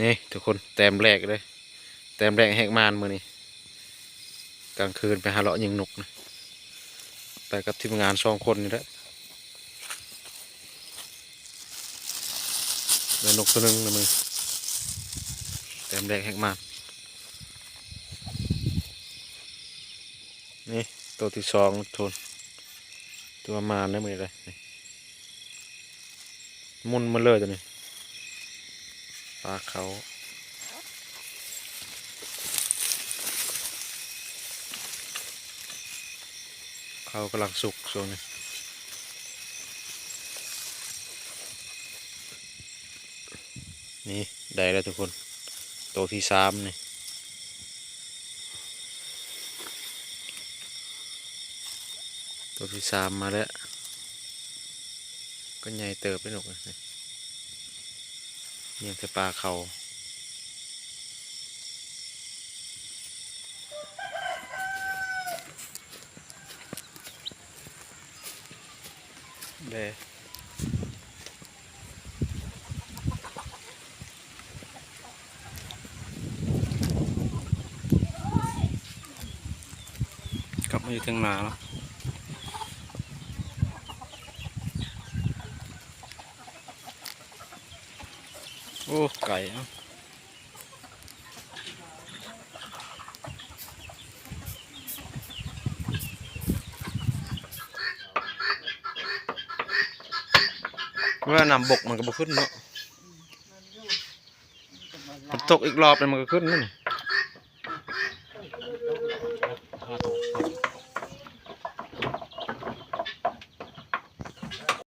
ນີ້ທຸກຄົນ ແຕ້ມແລກເດ້ ແຕ້ມແລກແຮກມານມື້ນີ້ ກາງຄືນໄປຫາເລາະຍິງນົກນະ ໄປກັບທີມງານສອງຄົນນີ້ແຫຼະ ໄດ້ນົກໂຕໜຶ່ງນະມື້ນີ້ ແຕ້ມແລກແຮກມານ. ນີ້ໂຕທີສອງທຸກຄົນ ຖືວ່າມານເດ້ມື້ນີ້ເດ້ ນີ້ ໝຸ່ນໝົດເລີຍໂຕນີ້ ປາເຂົາ ເຂົາກຳລັງສຸກຊ່ວງນີ້ ນີ້ໄດ້ແລ້ວທຸກຄົນ ໂຕທີສາມນີ້ ໂຕທີສາມມາແລ້ວ ກໍໃຫຍ່ເຕີບເດ້ນົກ ນີ້ ຍິງແຕ່ປາເຂົາ ແລະ ກັບມາຢູ່ເທິງນາເນາະ ໂອ້ ໄກເນາະ. ເວລານ້ຳບົກມັນກໍບໍ່ຂຶ້ນເນາະ ມັນຕົກອີກລອບໜຶ່ງມັນກໍຂຶ້ນນັ້ນ